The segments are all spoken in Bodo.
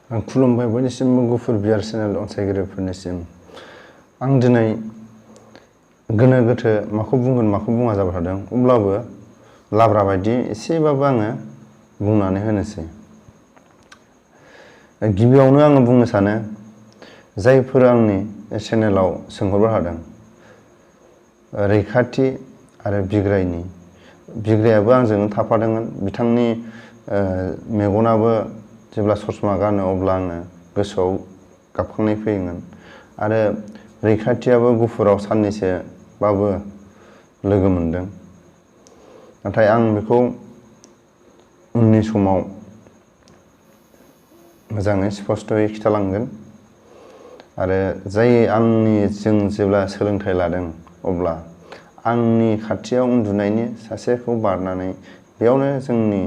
खुलुमबाय बयनिसिमबो गुफुर बियार चेनेल अनसायगिरिफोरनिसिम। आं दिनै गोनो गोथो माखौ बुंगोन माखौ बुङा जाबाय थादों। अब्लाबो लाब्रा बायदि एसेबाबो आङो बुंनानै होनोसै। गिबियावनो आङो बुंनो सानो, जायफोर आंनि चेनेलाव सोंहरबाय थादों रैखाथि आरो बिग्रायाबो आंजों थाफादोंमोन। बिथांनि मेगनाबो जेब्ला ससमा गानो अब्ला आङो गोसोआव गाबखांनाय फैयोमोन। आरो रैखाथियाबो गुफुराव साननैसोबाबो लोगो मोनदों। नाथाय आं बेखौ उननि समाव मोजाङै स्पस्त'यै खिथालांगोन। आरो जों जेब्ला सोलोंथाइ लादों अब्ला आंनि खाथियाव उन्दुनायनि सासेखौ बारनानै बेयावनो जोंनि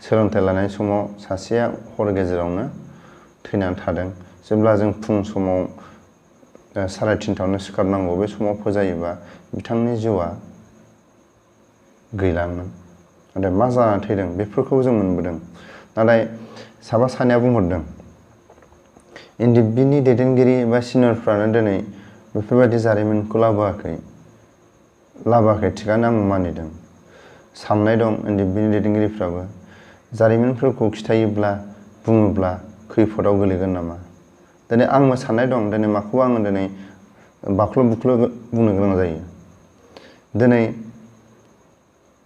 सोलोंथाइ लानाय समाव सासेया हर गेजेरावनो थैनानै थादों। जेब्ला जों फुं समाव 3:30टायावनो सिखारनांगौ, बे समाव फोजायोबा बिथांनि जिउआ गैलामोन। नाथाय मा जानानै थैदों बेफोरखौ जों मोनबोदों। नाथाय साफा सानैया बुंहरदों एनडिएफबि दैदेनगिरि एबा सिनियरफ्रानो दिनै बेफोरबायदि जारिमिनखौ लाबोआखै थिगानो आं मानिदों। साननाय दं एनडिएफबि दैदेनगिरिफ्राबो जारिमिनफोरखौ खिथायोब्ला बुङोब्ला खैफोदाव गोलैगोन नामा। दिनै आंबो साननाय दं, दिनै माखौबा आङो दिनै बाख्ल' बुख्ल' बुंनो गोनां जायो। दिनै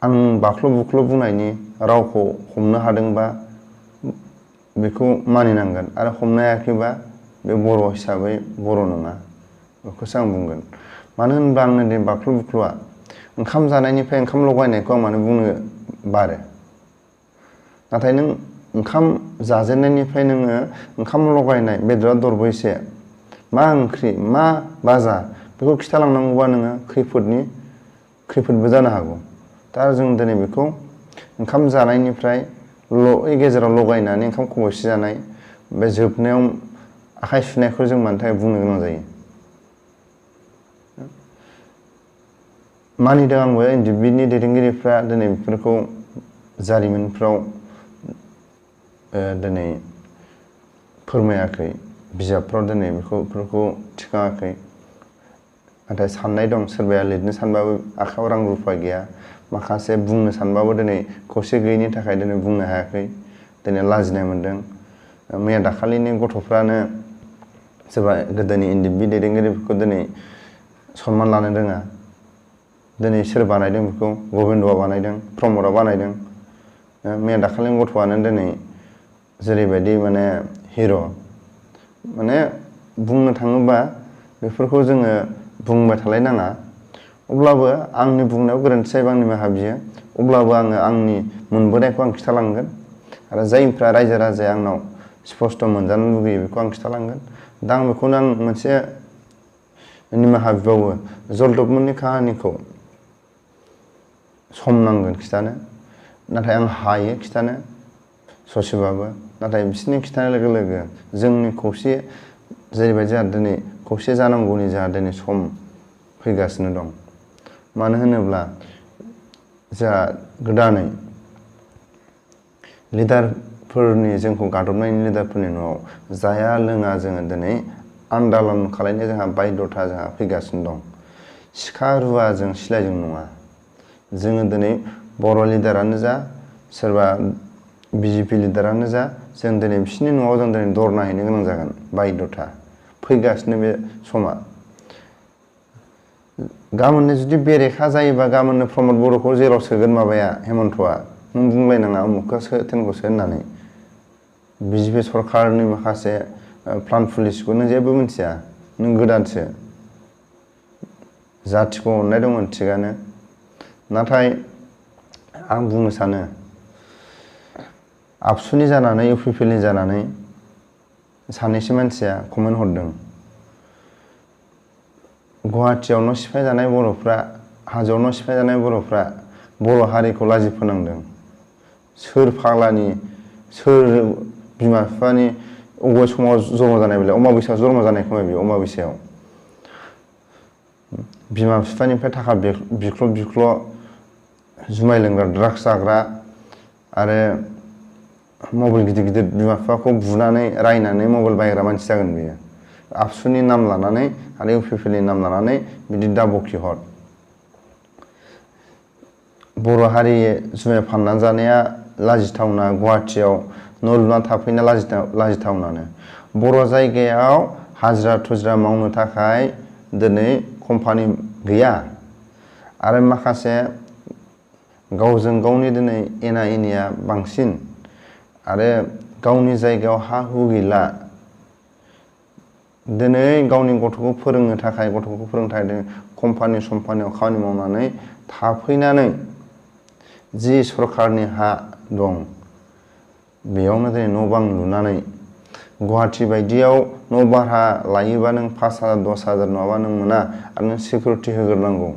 आं बाख्ल' बुख्ल' बुंनायनि रावखौ हमनो हादोंबा बेखौ मानिनांगोन, आरो हमनो हायाखैबा बे बर' हिसाबै बर' नङा, बेखौसो आं बुंगोन। मानो होनोब्ला आंनो दिनै बाख्ल' बुख्ल'आ ओंखाम जानायनिफ्राय ओंखाम लगायनायखौ आं मानो बुंनो बारो। नाथाय नों ओंखाम जाजेननायनिफ्राय नोङो ओंखाम लगायनाय बेदरा दरबैसे, मा ओंख्रि मा भाजा बेखौ खिथालांनांगौबा नोङो खैफोदबो जानो हागौ। दा जों दिनै बेखौ ओंखाम जानायनिफ्राय गेजेराव लगायनानै ओंखाम खब'से जानाय, बे जोबनायाव आखाइ सुनायखौ जों मानि थाखाय बुंनो गोनां जायो। मानिदों आंबो एनडिएफबि दैदेनगिरिफ्रा दिनै बेफोरखौ जारिमिनफ्राव दिनै फोरमायाखै, बिजाबफ्राव दिनै बेफोरखौ थिखाङाखै। नाथाय साननाय दं, सोरबाया लिरनो सानबाबो आखायाव रां रुफा गैया, माखासे बुंनो सानबाबो दिनै खौसे गैयैनि थाखाय दिनै बुंनो हायाखै, दिनै लाजिनाय मोनदों। मैया दाखालिनि गथ'फ्रानो सोरबा गोदोनि एनडिएफबि दैदेनगिरिफोरखौ दिनै सनमान लानो रोङा। दिनै सोर बानायदों बेखौ? गबिन्दआ बानायदों, प्रमदआ बानायदों। मैया दाखालिनि गथ'आनो दिनै जेरैबायदि माने हिर', माने बुंनो थाङोबा बेफोरखौ जोङो बुंबाय थालायनाङा। अब्लाबो आंनि बुंनायाव गोरोन्थि जायोबा आं निमाहा बियो। अब्लाबो आङो आंनि मोनबोनायखौ आं खिथालांगोन। आरो जायफ्रा रायजो राजाया आंनाव स्पस्त' मोनजानो लुगैयो बेखौ आं खिथालांगोन। दा आं बेखौनो मोनसे निमाहा बिबावो, जलदबमोननि काहानिखौ सम नांगोन खिथानो, नाथाय आं हायो खिथानो ससेबाबो। नाथाय बिसोरनि खिथानाय लोगो लोगो जोंनि जेरैबायदि जोंहा दिनै खौसे जानांगौनि जोंहा दिनै सम फैगासिनो दं। मानो होनोब्ला जोंहा गोदानै जोंखौ गादबनायनि लिडारफोरनि न'आव जाया लोङा जोङो दिनै आन्दालन खालायनो जोंहा बायध'था जोंहा फैगासिनो दं। सिखा रुवाजों सिलायजों नङा। जोङो दिनै बर' लिडारानो जा, सोरबा बिजेपि लिडारानो जा, जों दिनै बिसोरनि न'आव जों दिनै दर नायहैनो गोनां जागोन, बायध'था फैगासिनो बे समा। गाबोननो जुदि बेरेखा जायोबा गाबोननो प्रमद बर'खौ जेराव सोगोन माबाया हेमन्तआ, नों बुंलायनाङा उमुखखौ सो थेनखौ सो होननानै। बिजेपि सरकारनि माखासे प्लान पुलिसखौ नों जेबो मिथिया, नों गोदानसो। जाथिखौ अननाय दंमोन थिगानो, नाथाय आं बुंनो सानो आबसुनि जानानै इउपिपिएलनि जानानै सानैसो मानसिया कमेन्ट हरदों, गुवाहाटियाव न' सिफायजानाय बर'फ्रा, हाजोआव न' सिफायजानाय बर'फ्रा बर' हारिखौ लाजि फोनांदों। सोर फाग्लानि, सोर बिमा बिफानि अबे समाव जन्म जानाय बेलाय? अमाबैसायाव जन्म जानाय खोमा बेयो, अमाबैसायाव। बिमा बिफानिफ्राय थाखा बिख्ल' जुमाय लोंग्रा, ड्राग्स जाग्रा, आरो मबाइल गिदिर गिदिर बिमा बिफाखौ बुनानै रायनानै मबाइल बायग्रा मानसि जागोन बियो। आबसुनि नाम लानानै आरो इउपिपिएलनि नाम लानानै बिदि दा बखिहर। बर' हारि जुमाय फाननानै जानाया लाजिथावना, गुवाहाटियाव न' लुना थाफैना लाजिथावनानो। बर' जायगायाव हाजिरा थुजिरा मावनो थाखाय दिनै कम्पानि गैया आरो माखासे गावजों गावनि दिनै एना एनिया बांसिन आरो गावनि जायगायाव हा हु गैला। दिनै गावनि गथ'खौ फोरोंनो थाखाय कम्पानि सम्पानियाव खामानि मावनानै थाफैनानै जि सरखारनि हा दं बेयावनो दिनै न' बां लुनानै गुवाहाटि बायदियाव न' भारा लायोबा नों 5,000 10,000 नङाबा नों मोना आरो नों सिकिउरिटि होग्रोनांगौ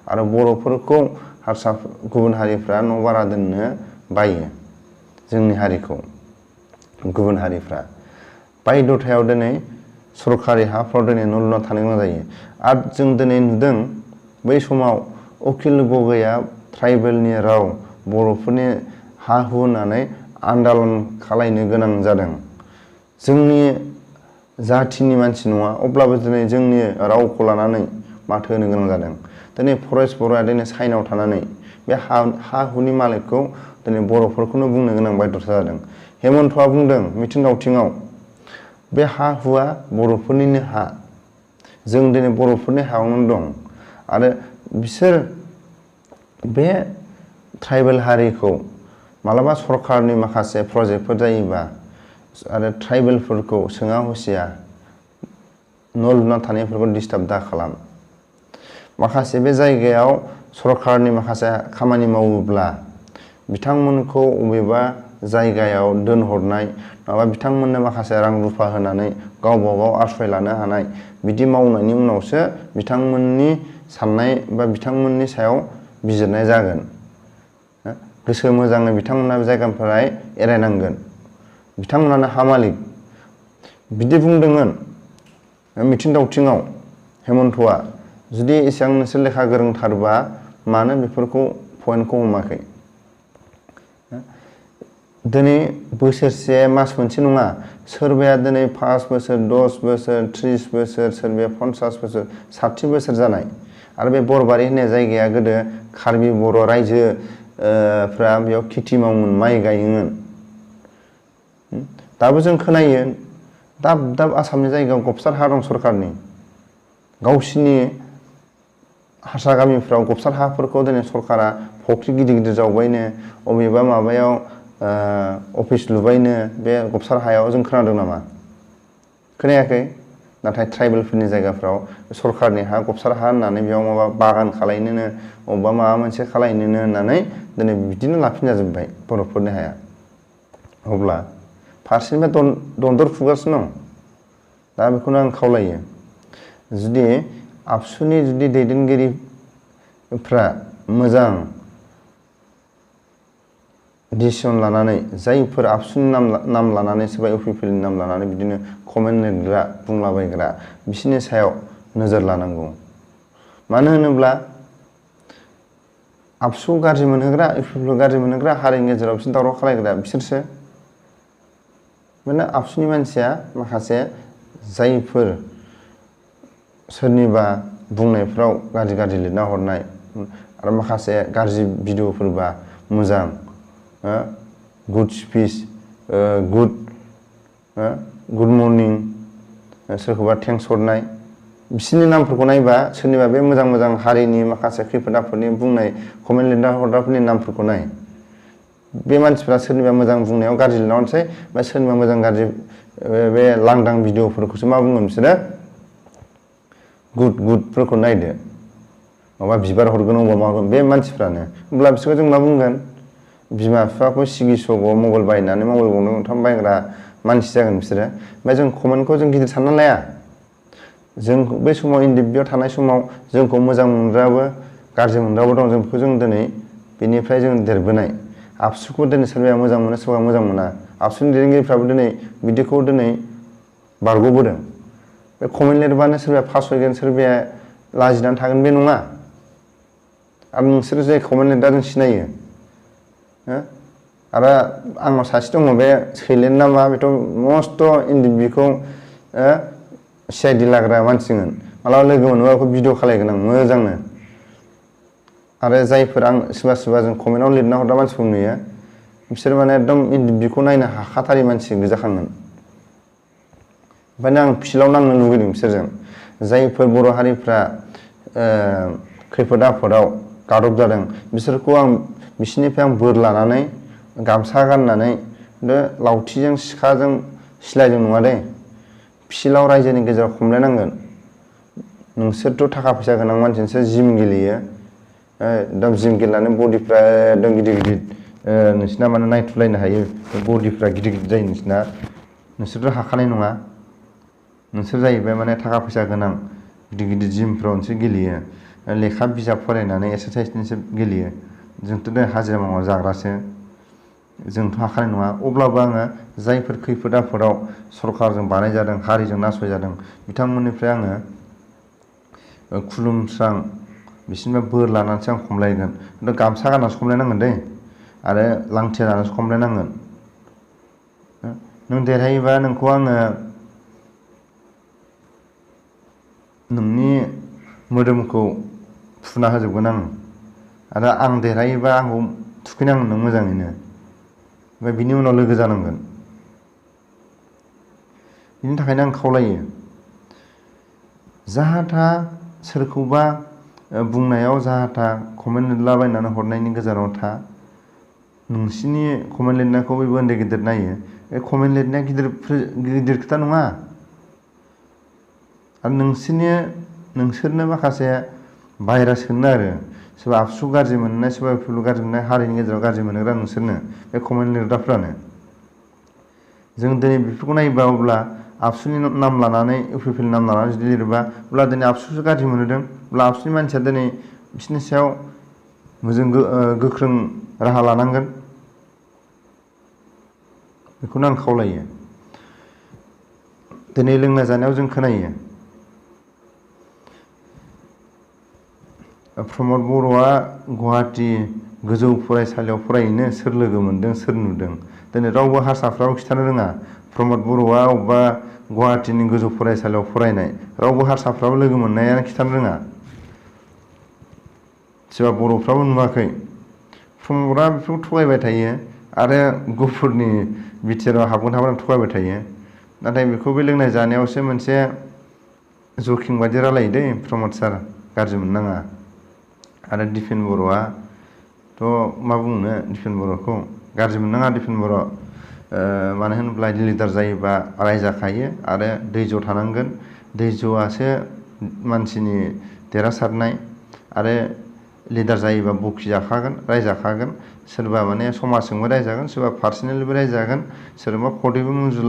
आरो बर'फोरखौ गुबुन हारिफ्रा न' भारा दोननो बायो। जोंनि हारिखौ गुबुन हारिफ्रा बायध'थायाव दिनै सरखारि हाफ्राव दिनै न' लुना थानो गोनां जायो। आरो जों दिनै नुदों बै समाव उकिल गगैया ट्राइबेलनि राव बर'फोरनि हा हु होननानै आन्दालन खालायनो गोनां जादों। जोंनि जाथिनि मानसि नङा अब्लाबो दिनै जोंनि रावखौ लानानै माथो होनो गोनां जादों। दिनै फरेस्ट बर'आ दिनै चाइनायाव थानानै बे हा हुनि मालिकखौ दिनै बर'फोरखौनो बुंनो गोनां बायध'था जादों। हेमन्तआ बुंदों मिथिं दावथिङाव बे हा हुआ बर'फोरनिनो हा, जों दिनै बर'फोरनि हायावनो दं आरो बिसोर बे ट्राइबेल हारिखौ मालाबा सरखारनि माखासे प्रजेक्टफोर जायोबा आरो ट्राइबेलफोरखौ सोङा हसिया न' लुना थानायफोरखौ डिस्टार्ब दा खालाम। माखासे बे जायगायाव सरखारनि माखासे खामानि मावोब्ला बिथांमोनखौ अबेबा जायगायाव दोनहरनाय नङाबा बिथांमोननो माखासे रां रुफा होनानै गावबा गाव आश्रय लानो हानाय बिदि मावनायनि उनावसो बिथांमोननि साननाय बा बिथांमोननि सायाव बिजिरनाय जागोन। गोसो मोजाङै बिथांमोना बे जायगानिफ्राय एरायनांगोन। बिथांमोनानो हा मालिक बिदि बुंदोंमोन मिथिं दावथिङाव हेमन्तआ। जुदि एसेबां नोंसोर लेखा गोरोंथारबा मानो बेफोरखौ पइन्टखौ हमाखै? दिनै बोसोरसे मास मोनसे नङा, सोरबाया दिनै 5 बोसोर 10 बोसोर 30 बोसोर सोरबाया 50 बोसोर 60 बोसोर जानाय आरो बे बरबारि होननाय जायगाया गोदो कार्बि बर' रायजो फ्रा बेयाव खेथि मावोमोन, माइ गायोमोन। दाबो जों खोनायो दाब दाब आसामनि जायगायाव गबसार हा दं सरखारनि। गावसिनि हारसा गामिफ्राव गबसार हाफोरखौ दिनै सरकारा फुख्रि गिदिर गिदिर जावबायनो अबेबा माबायाव अफिस लुबायनो बे गबसार हायाव जों खोनादों नामा? खोनायाखै। नाथाय ट्राइबेलफोरनि जायगाफ्राव सरखारनि हा गबसार हा होननानै बेयाव माबा बागान खालायनोनो अबेबा माबा मोनसे खालायनोनो होननानै दिनै बिदिनो लाफिनजाजोब्बाय बर'फोरनि हाया। अब्ला फारसेनिफ्राय दनदर खुगासिनो दं। दा बेखौनो आं खावलायो जुदि आबसुनि जुदि दैदेनगिरिफ्रा मोजां डिसिसन लानानै जायफोर आबसुनि नाम लानानै सोरबा इउपिपिएलनि नाम लानानै बिदिनो कमेन्ट लिरग्रा बुंलाबायग्रा बिसोरनि सायाव नोजोर लानांगौ। मानो होनोब्ला आबसु गाज्रि मोनहोग्रा इउपिपिएल गाज्रि मोनहोग्रा हारिनि गेजेराव बिसोर दावराव खालायग्रा बिसोरसो। माने आबसुनि मानसिया माखासे जायफोर सोरनिबा बुंनायफ्राव गाज्रि गाज्रि लिरना हरनाय आरो माखासे गाज्रि भिडिअफोरबा मोजां गुड स्पिच गुड मर्निं सोरखौबा थेंक्स हरनाय बिसोरनि नामफोरखौ नायबा सोरनिबा बे मोजां मोजां हारिनि माखासे खैफोद आफोदनि बुंनाय कमेन्ट लिरना हरग्राफोरनि नामफोरखौ नाय। बे मानसिफ्रा सोरनिबा मोजां बुंनायाव गाज्रि लिरना हरनोसै बा सोरनिबा मोजां गाज्रि बे लांदां भिडिअफोरखौसो मा बुंगोन बिसोरो गुडफोरखौ नायदो माबा बिबार हरगोन अबा मा हरगोन बे मानसिफ्रानो। होमब्ला बिसोरखौ जों मा बुंगोन? बिमा बिफाखौ सिगि सग' मबाइल बायनानै मबाइल गंनै गंथाम बायग्रा मानसि जागोन बिसोरो। ओमफ्राय जों कमेन्टखौ जों गिदिर सानना लाया। जों बे समाव इनडिभिजुवेल थानाय समाव जोंखौ मोजां मोनग्राबो गाज्रि मोनग्राबो दं। जों बेखौ जों दिनै बेनिफ्राय जों देरबोनाय। आबसुखौ दिनै सोरबाया मोजां मोनो सोरबा मोजां मोना। आबसुनि दैदेनगिरिफ्राबो दिनै बिदिखौ दिनै बारग'बोदों। बे कमेन्ट लिरबानो सोरबाया फासयगोन सोरबाया लाजिनानै थागोन बे नङा। आरो नोंसोर जाय कमेन्ट लिरग्रा जों सिनायो आरो आंनाव सासे दङ बे सैलेन्ट ना मा बेथ' मस्थ' इन्दिबिखौ सिआइडि लाग्रा मानसिमोन मालाबा लोगो मोनोबा बेखौ भिडिअ खालायगोन आं मोजांनो आरो जायफोर आं सोरबा जों कमेन्टआव लिरना हरग्रा मानसिफोर नुयो बिसोर माने एकदम इन्दिबिखौ नायनो हाखाथारि मानसि गोजाखांगोन ओंखायनो आं फिल्डआव नांनो लुगैदों बिसोरजों जायफोर बर' हारिफ्रा खैफोद आफोदाव गादब जादों बिसोरखौ आं बिसोरनिफ्राय आं बोर लानानै गामसा गाननानै लावथिजों सिखाजों सिलायजों नङा दे फिल्डआव रायजोनि गेजेराव खमलायनांगोन नोंसोरथ' थाखा फैसा गोनां मानसि नोंसोर जिम गेलेयो एकदम जिम गेलेनानै बडिफ्रा एकदम गिदिर गिदिर नोंसिना माने नायथुलायनो हायो बडिफ्रा गिदिर गिदिर जायो नोंसोरथ' हाखानाय नङा नोंसोर जाहैबाय माने थाखा फैसा गोनां गिदिर गिदिर जिमफ्राव नोंसोर गेलेयो लेखा बिजाब फरायनानै एक्सारसाइस नोंसोर गेलेयो जोंथ' दा हाजिरा मावना जाग्रासो जोंथ' हाखानाय नङा अब्लाबो आङो जायफोर खैफोद आफोदाव सरखारजों बानायजादों हारिजों नासयजादों बिथांमोननिफ्राय आङो खुलुमस्रां बिसोरनिफ्राय बोर लानानैसो आं खमलायगोन खिन्थु गामसा गाननासो खमलायनांगोन दै आरो लांथिया लानानैसो खमलायनांगोन नों देरहायोबा नोंखौ आङो नोंनि मोदोमखौ फुना होजोबगोन आं आरो आं देरहायोबा आंखौ थुखैनांगोन नों मोजाङैनो ओमफ्राय बिनि उनाव लोगो जानांगोन बिनि थाखायनो आं खावलायो जाहा था सोरखौबा बुंनायाव जाहा था कमेन्ट लिरलाबायनानै हरनायनि गोजानाव था नोंसिनि कमेन्ट लिरनायखौ बयबो उन्दै गिदिर नायो बे कमेन्ट लिरनाया गिदिर खोथा नङा आरो नोंसोरनो माखासे भाइरास होनो आरो सोरबा आबसु गाज्रि मोननाय सोरबा फिलु गाज्रि मोननाय हारिनि गेजेराव गाज्रि मोनग्रा नोंसोरनो बे कमेन्ट लिरग्राफ्रानो जों दिनै बेफोरखौ नायोबा अब्ला आबसुनि नाम लानानै इउपिपिएलनि नाम लानानै जुदि लिरोबा अब्ला दिनै आबसुसो गाज्रि मोनदों अब्ला आबसुनि मानसिया दिनै बिसोरनि सायाव मोजां गोख्रों राहा लानांगोन बेखौनो आं खावलायो दिनै लोंना जानायाव जों खोनायो प्रमद बर'आ गुवाहाटि गोजौ फरायसालियाव फरायहैनो सोर लोगो मोनदों सोर नुदों दिनै रावबो हारसाफ्राबो खिथानो रोङा प्रमद बर'आ अबेबा गुवाहाटिनि गोजौ फरायसालियाव फरायनाय रावबो हारसाफ्राबो लोगो मोननायानो खिथानो रोङा सोरबा बर'फ्राबो नुवाखै प्रमदआ बेफोरखौ थगायबाय थायो आरो गुफुरनि बिटिआराव हाबगोन थगायबाय थायो नाथाय बेखौ बे लोंनाय जानायावसो मोनसे जकिं बायदि रायलायो दै प्रमद सार गाज्रि मोननाङा आरो दिपेन बर'आथ' मा बुंनो दिपेन बर'खौ गाज्रि मोननाङा दिपेन बर' मानो होनोब्ला लिडार जायोबा रायजाखायो आरो दैज' थानांगोन दैज'आसो मानसिनि देरहासारनाय आरो लिडार जायोबा बखिजाखागोन रायजाखागोन सोरबा माने समाजजोंबो रायजागोन सोरबा पार्सनेलबो रायजागोन सोरबा कर्टैबो मुजु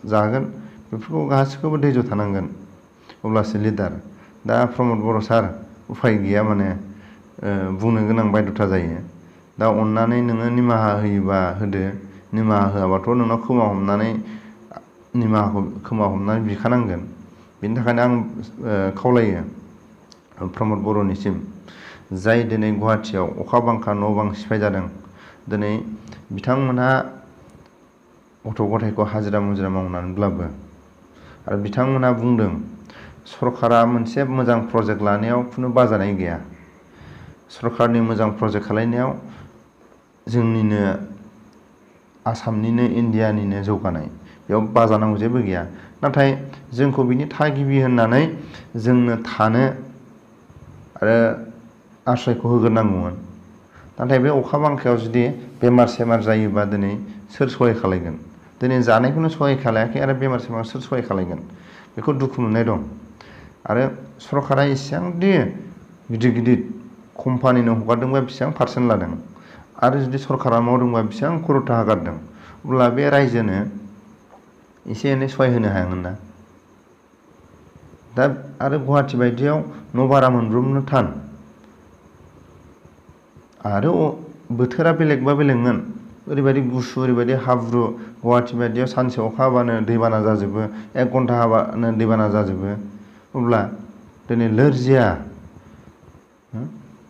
जागोन बेफोरखौ गासैखौबो दैज' थानांगोन अब्लासो लिडार दा प्रमद बर' सार उफाय गैया माने बुंनो गोनां बायध'था जायो दा अननानै नोङो निमाहा होयोबा होदो निमाहा होआबाथ' नोंनाव खोमा हमनानै बिखानांगोन बेनि थाखायनो आं खावलायो प्रमद बर'निसिम जाय दिनै गुवाहाटियाव अखा बांखा न' बां सिफाय जादों दिनै बिथांमोनहा गथ' गथायखौ हाजिरा मुजिरा मावनानैब्लाबो आरो बिथांमोनहा बुंदों सरकारा मोनसे मोजां प्रजेक्ट लानायाव खुनु बाजानाय गैया सरकारनि मोजां प्रजेक्ट खालायनायाव जोंनिनो आसामनिनो इन्डियानिनो जौगानाय बेयाव बाजानांगौ जेबो गैया नाथाय जोंखौ बिनि थागिबि होननानै जोंनो थानो आरो आश्रयखौ होग्रोनांगौमोन नाथाय बे अखा बांखायाव जुदि बेमार सेमार जायोबा दिनै सोर सहाय खालायगोन दिनै जानायखौनो सहाय खालायाखै आरो बेमार सेमार सोर सहाय खालायगोन बेखौ दुखु मोननाय दं आरो सरकारा इसेबांदि गिदिर गिदिर कम्पानिनो हगारदोंबा बेसेबां पारसेन्ट लादों आरो जुदि सरकारा मावदोंबा बेसेबां खर'था हगारदों अब्ला बे रायजोनो एसे एनै सहाय होनो हायामोन ना दा आरो गुवाहाटि बायदियाव न' भारा मोनब्रबनो थान आरो बोथोरा बेलेगबा बेलेगमोन ओरैबायदि गुसु ओरैबायदि हाब्रु गुवाहाटि बायदियाव सानसे अखा हाबानो दैबाना जाजोबो 1 घन्टा हाबानो दैबाना जाजोबो अब्ला दिनै लोरजिया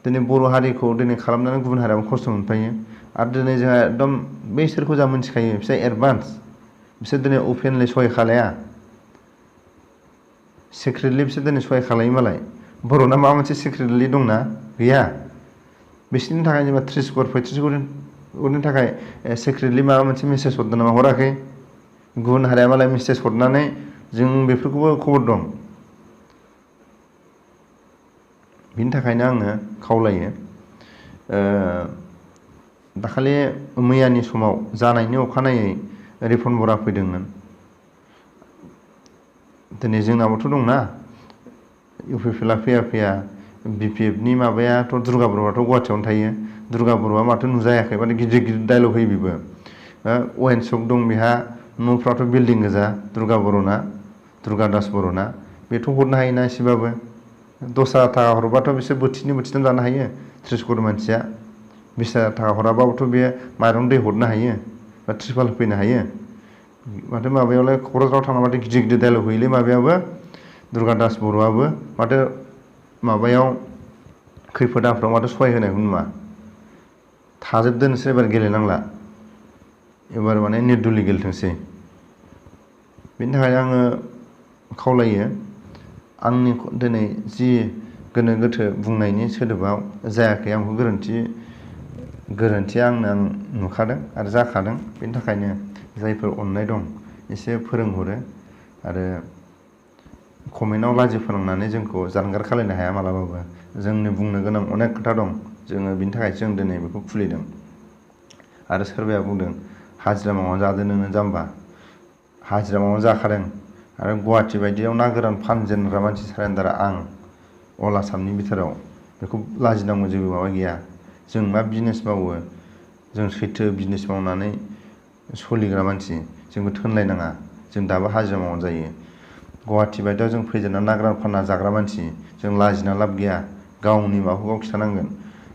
दिनै बर' हारिखौ दिनै खालामनानै गुबुन हारियाबो खस्थ' मोनफायो आरो दिनै जोंहा एकदम बैसोरखौ जों मिथिखायो बिसोर एडभान्स बिसोर दिनै अपेनलि सहाय खालाया सिक्रेटलि बिसोर दिनै सहाय खालायो मालाय बर'ना माबा मोनसे सिक्रेटलि दंना गैया बिसोरनि थाखाय जेनेबा 30 करोड़ 35 करोड़नि थाखाय सिक्रेटलि माबा मोनसे मेसेज हरदों नामा हराखै गुबुन हारिया मालाय मेसेज हरनानै जों बेफोरखौबो खबर दं बिनि थाखायनो आङो खावलायो दाखालि मैयानि समाव जानायनि अखानायै रिपन बरा फैदोंमोन दिनै जोंनावथ' दंना इउपिपिएलआ फैया बिपिएफनि माबायाथ' दुर्गा बर'आथ' गुवाहाटियावनो थायो दुर्गा बर'आ माथो नुजायाखै माने गिदिर डायलग होयो बेबो वाइन शप दं बेहा न'फ्राथ' बिल्डिं गोजा दुर्गा बर'ना दुर्गा दास बर'ना बेथ' हरनो हायोना एसेबाबो दस्रा थाखा हरबाथ' बिसोर बोथिनै बोथिथाम जानो हायो 30 करोड़ मानसिया 20,000 थाखा हराबाबोथ' बे माइरं दै हरनो हायो बा त्रिपाल होफैनो हायो माथो माबायावलाय क'क्राझाराव थांना माथो गिदिर डायलग होयोलै माबायाबो दुर्गा दास बर'आबो माथो माबायाव खैफोद आफोदाव माथो सहाय होनायखौ नुवा थाजोबदो नोंसोर एबार गेलेनांला एबार माने निर्दलि गेलेथोंसै बेनि थाखाय आङो खावलायो आंनि दिनै जि गोनो गोथो बुंनायनि सोदोबाव जायाखै आंखौ गोरोन्थिया आं नुखादों आरो जाखादों बेनि थाखायनो जायफोर अननाय दं एसे फोरोंहरो आरो कमेन्टआव लाजि फोनांनानै जोंखौ जानगार खालायनो हाया मालाबाबो जोंनि बुंनो गोनां अनेक खोथा दं जोङो बिनि थाखायसो जों दिनै बेखौ खुलिदों आरो सोरबाया बुंदों हाजिरा मावना जादों नोङो जाम्बा हाजिरा मावना जाखादों आरो गुवाहाटि बायदियाव ना गोरान फानजेनग्रा मानसि सारेन्डारा आं अल आसामनि बिथोराव बेखौ लाजिनांगौ जेबो माबा गैया जों मा बिजनेस मावो जों सैथो बिजनेस मावनानै सोलिग्रा मानसि जोंबो थोनलायनाङा जों दाबो हाजिरा मावना जायो गुवाहाटि बायदियाव जों फैजेनना ना गोरान फानना जाग्रा मानसि जों लाजिना लाब गैया गावनि माबाखौ गाव खिथानांगोन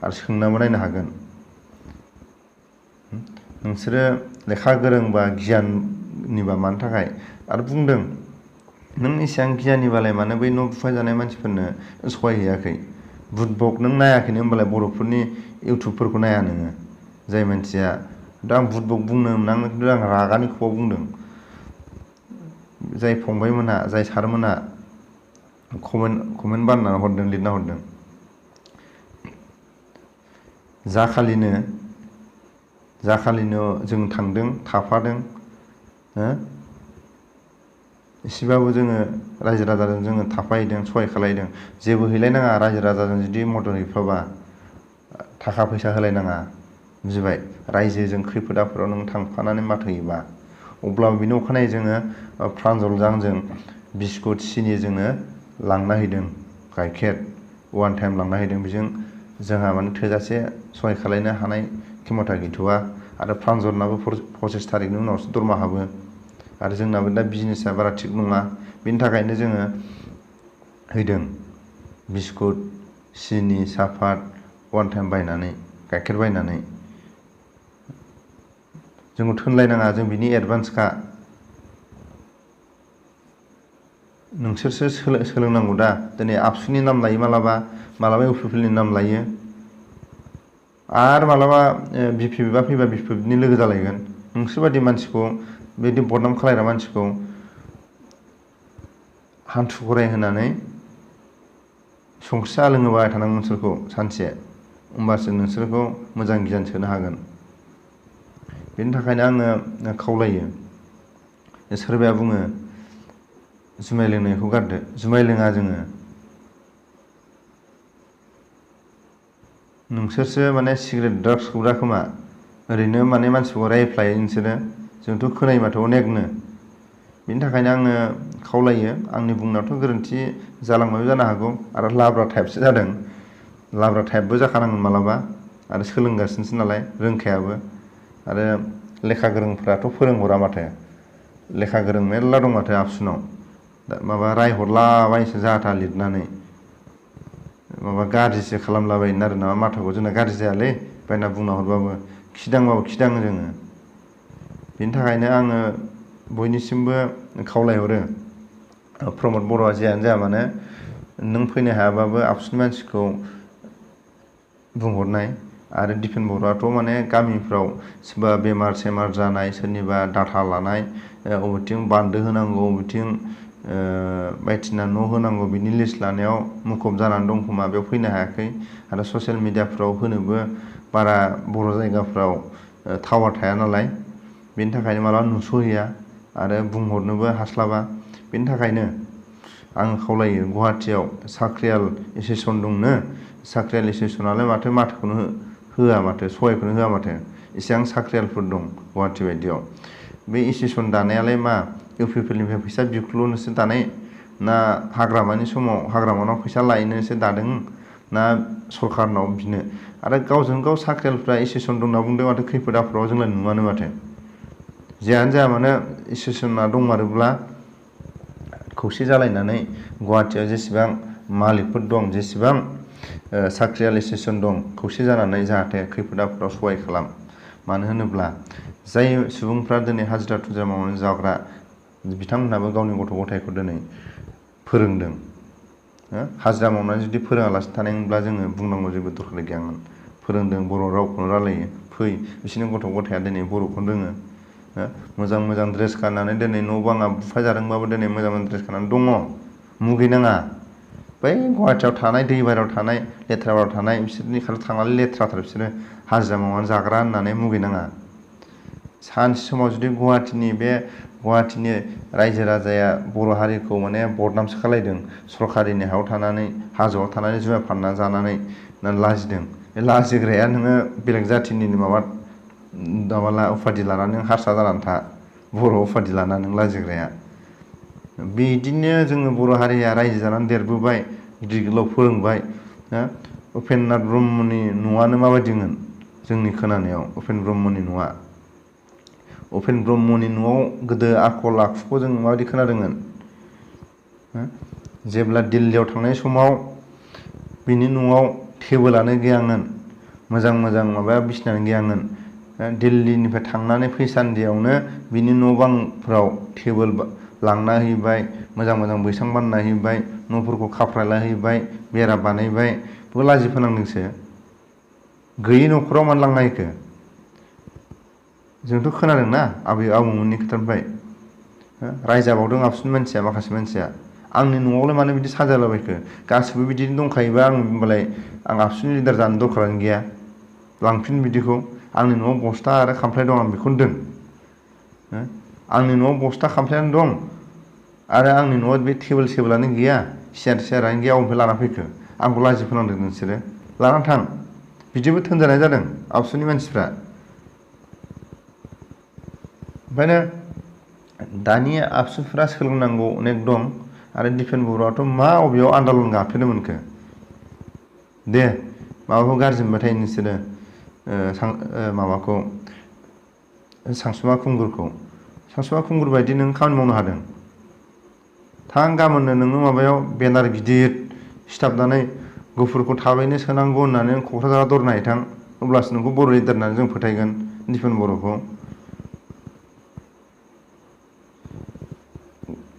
आरो सोंनाबो नायनो हागोन नोंसोरो लेखा गोरोंबा गियाननिबा मानि थाखाय आरो बुंदों नों एसेबां गियानिबालाय मानो बै न' बुफायजानाय मानसिफोरनो सहाय हैयाखै बुटबक नों नायाखैनो होमबालाय बर'फोरनि इउटुबफोरखौ नाया नोङो जाय मानसिया दा आं बुटबक बुंनो मोनां खिन्थु आं रागानि ख'आव बुंदों जाय फंबायमोनहा जाय सारमोनहा कमेन्ट बानायना हरदों लिरना हरदों जाखालिनो जों थांदों थाफादों एसेबाबो जोङो रायजो राजाजों जोङो थाफाहैदों सहाय खालायदों जेबो हैलायनाङा रायजो राजाजों जुदि मदद हैफाबा थाखा फैसा होलायनाङा बुजिबाय रायजोजों खैफोद आफोदाव नों थांफानानै माथो होयोबा अब्लाबो बिनि अखानायै जोङो प्रान्जलजों जों बिस्कुट सिनि जोङो लांना हैदों गाइखेर वान टाइम लांना हैदों बेजों जोंहा माने थोजासे सहाय खालायनो हानाय खेमथा गैथ'वा आरो प्रान्जलनाबो 25 थारिखनि उनावसो दरमा हाबो आरो जोंनाबो दा बिजनेसा बारा थिग नङा बेनि थाखायनो जोङो हैदों बिस्कुट सिनि सापात वान टाइम बायनानै गाइखेर बायनानै जोंखौ थोनलायनाङा जों बिनि एडभान्सखा नोंसोरसो सोलोंनांगौ दा दिनै आबसुनि नाम लायो मालाबा इउपिपिएलनि नाम लायो आरो मालाबा बिपिएफआ फैबा बिपिएफनि लोगो जालायगोन नोंसोर बायदि मानसिखौ बिदि बदनाम खालायग्रा मानसिखौ हान्थु खराय होनानै संख्रि साहा लोंहोबाय थानांगौ नोंसोरखौ सानसे होमबासो नोंसोरखौ मोजां गियान सोनो हागोन बेनि थाखायनो आङो खावलायो सोरबाया बुङो जुमाय लोंनायखौ गारदो जुमाय लोङा जोङो नोंसोरसो माने सिगारेट ड्राग्स सोबग्रा खोमा ओरैनो माने मानसिखौ रायफ्लायो नोंसोरो जोंथ' खोनायो माथो अनेकनो बेनि थाखायनो आङो खावलायो आंनि बुंनायावथ' गोरोन्थि जालांबायबो जानो हागौ आरो लाब्रा टाइपसो जादों लाब्रा टाइपबो जाखानांगोन मालाबा आरो सोलोंगासिनोसो नालाय रोंखायाबो आरो लेखा गोरोंफ्राथ' फोरोंहरा माथो लेखा गोरों मेरला दं माथो आबसुनाव माबा रायहरलाबायसो जाहा थाहा लिरनानै माबा गाज्रिसो खालामलाबायनो आरो नामा माथोखौ जोंना गाज्रि जायालै बायना बुंना हरबाबो खिदांबाबो खिदाङो जोङो बेनि थाखायनो आङो बयनिसिमबो खावलायहरो प्रमद बर'आ जियानो जाया मानो नों फैनो हायाबाबो आबसुनि मानसिखौ बुंहरनाय आरो दिपेन बर'आथ' माने गामिफ्राव सोरबा बेमार सेमार जानाय सोरनिबा डाटा लानाय बबेथिं बान्दो होनांगौ बबेथिं बायदिसिना न' होनांगौ बिनि लिस्ट लानायाव मुखुब जानानै दं खोमा बेयाव फैनो हायाखै आरो ससियेल मिडियाफ्राव होनोबो बारा बर' जायगाफ्राव टावार थाया नालाय बेनि थाखायनो मालाबा नुस'हैया आरो बुंहरनोबो हास्लाबा बेनि थाखायनो आं खावलायो गुवाहाटियाव साख्रियाल एसोसिएसन दंनो साख्रियाल एसोसिएसनालाय माथोखौनो होआ माथो सहायखौनो होआ माथो एसेबां साख्रियालफोर दं गुवाहाटि बायदियाव बे एसोसिएसन दानायालाय मा इउपिपिएलनिफ्राय फैसा बिख्ल'नोसो दानाय ना हाग्रामानि समाव हाग्रामानाव फैसा लायनोसो दादों ना सरखारनाव बिनो आरो गावजों गाव साख्रियालफ्रा एसोसिएसन दं होनना बुंदों माथो खैफोद आफोदाव जोंलाय नुवानो माथो जेयानो जाया मानो एसोसिएसना दंमारोब्ला खौसे जालायनानै गुवाहाटियाव जेसेबां मालिकफोर दं जेसेबां साख्रियाल एसोसिएसन दं खौसे जानानै जाहाथे खैफोद आफोदाव सहाय खालाम मानो होनोब्ला जाय सुबुंफ्रा दिनै हाजिरा थुजिरा मावनानै जाग्रा बिथांमोनहाबो गावनि गथ' गथायखौ दिनै फोरोंदों हाजिरा मावनानै जुदि फोरोङालासिनो थानायमोनब्ला जोङो बुंनांगौ जेबो दरखार गैयामोन फोरोंदों बर' रावखौनो रायलायो फै बिसोरनि गथ' गथाया दिनै बर'खौनो रोङो मोजां मोजां ड्रेस गाननानै दिनै न' बाङा बुफायजादोंबाबो दिनै मोजां मोजां ड्रेस गाननानै दङ मुगैनाङा बै गुवाहाटियाव थानाय दै बारियाव थानाय लेथ्रा बारियाव थानाय बिसोरनि खाथियाव थांनानै लेथ्राथार बिसोरो हाजिरा मावनानै जाग्रा होननानै मुगैनाङा सानसे समाव जुदि गुवाहाटिनि रायजो राजाया बर' हारिखौ माने बदनामसो खालायदों सरकारिनि हायाव थानानै हाजोआव थानानै जुमाय फानना जानानै लाजिदों बे लाजिग्राया नोङो बेलेग जाथिनि माबा उफादि लानानै नों हारसा जानानै था बर' उफादि लानानै नों लाजिग्राया बिदिनो जोङो बर' हारिया रायजो जानानै देरबोबाय गिदिर गोलाव फोरोंबाय उपेन्द्रनाथ ब्रह्मनि न'आनो माबायदिमोन जोंनि खोनानायाव उपेन्द्र ब्रह्मनि न'आ उपेन्द्र ब्रह्मनि न'आव गोदो आखल आखुखौ जों माबायदि खोनादोंमोन जेब्ला दिल्लीयाव थांनाय समाव बिनि न'आव टेबोलानो गैयामोन मोजां मोजां माबाया बिसिनानो गैयामोन दिल्लीनिफ्राय थांनानै फैसान्दियावनो बिनि न' बांफ्राव टेबोल लांना हैबाय मोजां मोजां बैसां बानायना हैबाय न'फोरखौ खाफ्रायला हैबाय बेरा बानायबाय बेखौ लाजि फोनांदोंसो गैयि न'खराव मानो लांना हैखो जोंथ' खोनादोंना आबै आबौमोननि खोथानिफ्राय रायजाबावदों आबसुनि मानसिया माखासे मानसिया आंनि न'आवलाय मानो बिदि साजायलाबायखो गासिबो बिदिनो दंखायोबा आं होनबालाय आं आबसुनि लिडार जानो दरखारानो गैया लांफिन बिदिखौ आंनि न'आव बस्था आरो खामफ्लाय दं आं बेखौनो दोन आंनि न'आव बस्था खामफ्लायानो दं आरो आंनि न'आव बे टेबोल सेबोलानो गैया सियारानो गैया अबेनिफ्राय लाना फैखो आंखौ लाजि फोनांदों नोंसोरो लानानै थां बिदिबो थोनजानाय जादों आबसुनि मानसिफ्रा ओंखायनो दानि आबसुफ्रा सोलोंनांगौ अनेक दं आरो दिपेन बर'आथ' मा अबेयाव आन्दालन गाफेरनो मोनखो दे माबाखौ गाज्रि मोनबाथाय नोंसोरो माबाखौ सानसुमा खुंगुर बायदि नों खामानि मावनो हादों थां गाबोननो नोङो माबायाव बेनार गिदिर सिथाबनानै गुफुरखौ थाबैनो सोनांगौ होननानै नों क'क्राझाराव दरनाय थां अब्लासो नोंखौ बर' लिडार होननानै जों फोथायगोन दिपेन बर'खौ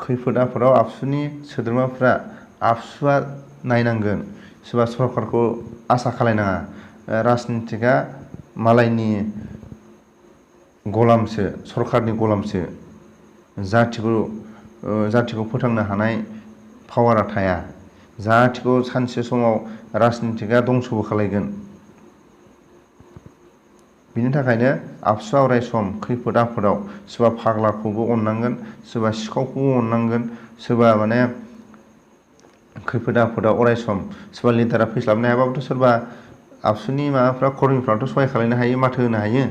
खैफोद आफोदाव आबसुनि सोद्रोमाफ्रा आबसुआ नायनांगोन सोरबा सरकारखौ आसा खालायनाङा राजनितिकआ मालायनि गलामसो सरकारनि गलामसो जाथिखौ फोथांनो हानाय पावारा थाया जाथिखौ सानसे समाव राजनितिकआ दंसबो खालायगोन बिनि थाखायनो आबसुआ अराय सम खैफोद आफोदाव सोरबा फाग्लाखौबो अननांगोन सोरबा सिखावखौबो अननांगोन सोरबा माने खैफोद आफोदाव अराय सम सोरबा लिडारा फैस्लाबनो हायाबाबोथ' सोरबा आबसुनि माबाफ्रा कर्मिफ्राथ' सहाय खालायनो हायो माथो होनो हायो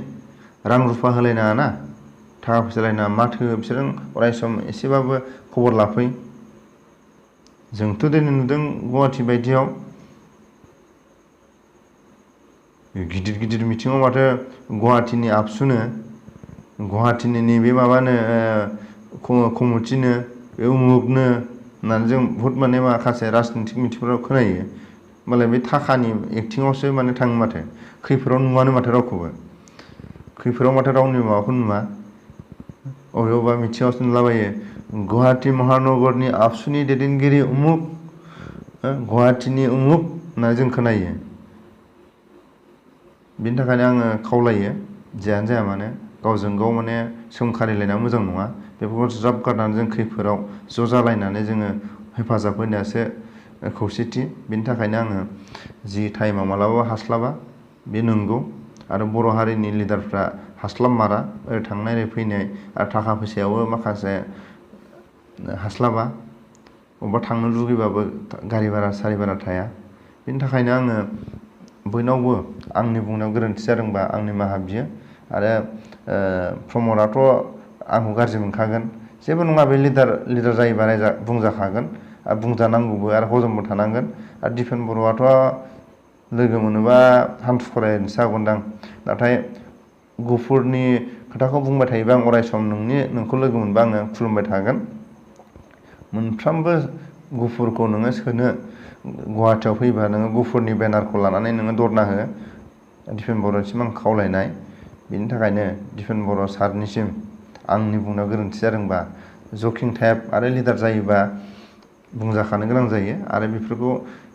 रां रुफा होलायनाङा ना थाखा फैसा होलायनाङा माथो बिसोरजों अराय सम एसेबाबो खबर लाफै जोंथ' दिनै नुदों गुवाहाटि बायदियाव गिदिर गिदिर मिथिङाव माथो गुवाहाटिनि आबसुनो गुवाहाटिनि नैबे माबानो कमिटिनो बे उमुगनो होननानै जों बुहुत माने माखासे राजनितिक मिथिंफोराव खोनायो मालाय बे थाखानि एक्टिङावसो माने थाङो माथो खैफोदाव नुवानो माथो रावखौबो खैफोदाव माथो रावनि माबाखौ नुवा अबेबा मिथिङावसो नुलाबायो गुवाहाटि महानगरनि आबसुनि दैदेनगिरि उमुग गुवाहाटिनि उमुग होनना जों खोनायो बिनि थाखायनो आङो खावलायो जेयानो जाया मानो गावजों गाव माने सोंखारिलायना मोजां नङा। बेफोरखौ ज्राब गारनानै जों खैफोदाव ज' जालायनानै जोङो हेफाजाब होनायासो खौसेथि। बिनि थाखायनो आङो जि टाइमाव मालाबाबो हास्लाबा बे नंगौ। आरो बर' हारिनि लिडारफ्रा हास्लाबमारा ओरै थांनाय ओरै फैनाय आरो थाखा फैसायावबो माखासे हास्लाबा। अबेबा थांनो लुगैबाबो गारि भारा सारि भारा थाया। बिनि थाखायनो आङो बयनावबो आंनि बुंनायाव गोरोन्थि जादोंबा आं निमाहा बियो। आरो प्रमदआथ' आंखौ गाज्रि मोनखागोन। जेबो नङा बे लिडार जायोबा बुंजाखागोन आरो बुंजानांगौबो आरो हजमबो थानांगोन। आरो दिपेन बर'आथ' लोगो मोनोबा हान्थु खरायनोसो हागौदां। नाथाय गुफुरनि खोथाखौ बुंबाय थायोबा आं अराय सम नोंखौ लोगो मोनबा आङो खुलुमबाय थागोन। मोनफ्रोमबो गुफुरखौ नोङो सोनो गुवाहाटियाव फैबा नोङो गुफुरनि बेनारखौ लानानै नोङो धरना हो। दिपेन बर'निसिम आं खावलायनाय। बिनि थाखायनो दिपेन बर' सारनिसिम आंनि बुंनायाव गोरोन्थि जादोंबा जकिं टाइप आरो लिडार जायोबा बुंजाखानो गोनां जायो। आरो बेफोरखौ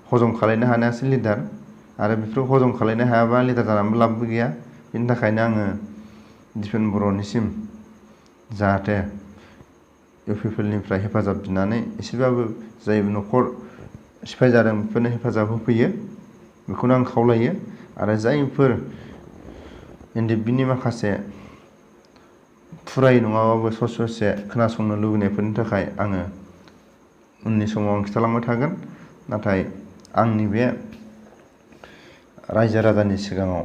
हजम खालायनो हानायासो लिडार। आरो बेफोरखौ हजम खालायनो हायाबा लिडार जानानैबो लाबबो गैया। बिनि थाखायनो आङो दिपेन बर'निसिम जाहाथे इउ पिपलनिफ्राय हेफाजाब बिनानै एसेबाबो जाय न'खर सिफाय जादों बेफोरनो हेफाजाब होफैयो बेखौनो आं खावलायो। आरो जायफोर एनडिएफबिनि माखासे फुरायै नङाबाबो ससे खोनासंनो लुबैनायफोरनि थाखाय आङो उननि समाव आं खिथालांबाय थागोन। नाथाय आंनि बे रायजो राजानि सिगाङाव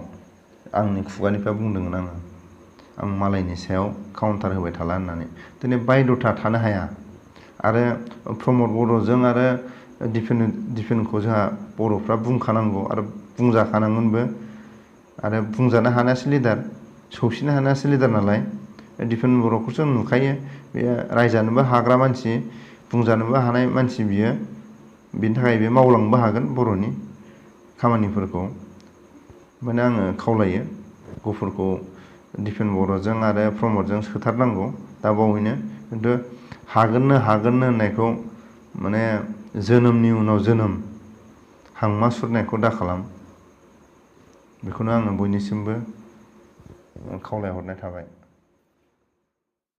आंनि खुगानिफ्राय बुंदोंमोन आं मालायनि सायाव काउन्टार होबाय थाला होननानै। दिनै बायध'था थानो हाया। आरो प्रमद बर'जों आरो दिपेनखौ जोंहा बर'फ्रा बुंखानांगौ आरो बुंजाखानांगोनबो। आरो बुंजानो हानायासो लिडार, सौसिनो हानायासो लिडार नालाय। दिपेन बर'खौ जों नुखायो बे रायजानोबो हाग्रा मानसि, बुंजानोबो हानाय मानसि बियो। बिनि थाखाय बे मावलांनोबो हागोन बर'नि खामानिफोरखौ। ओंखायनो आङो खावलायो गुफुरखौ दिपेन बर'जों आरो प्रमदजों सोथारनांगौ दा बावैनो। खिन्थु हागोननो होननायखौ माने जोनोमनि उनाव जोनोम हांमा सुरनायखौ दाखालाम। बेखौनो आङो बयनिसिमबो खावलायहरनाय थाबाय।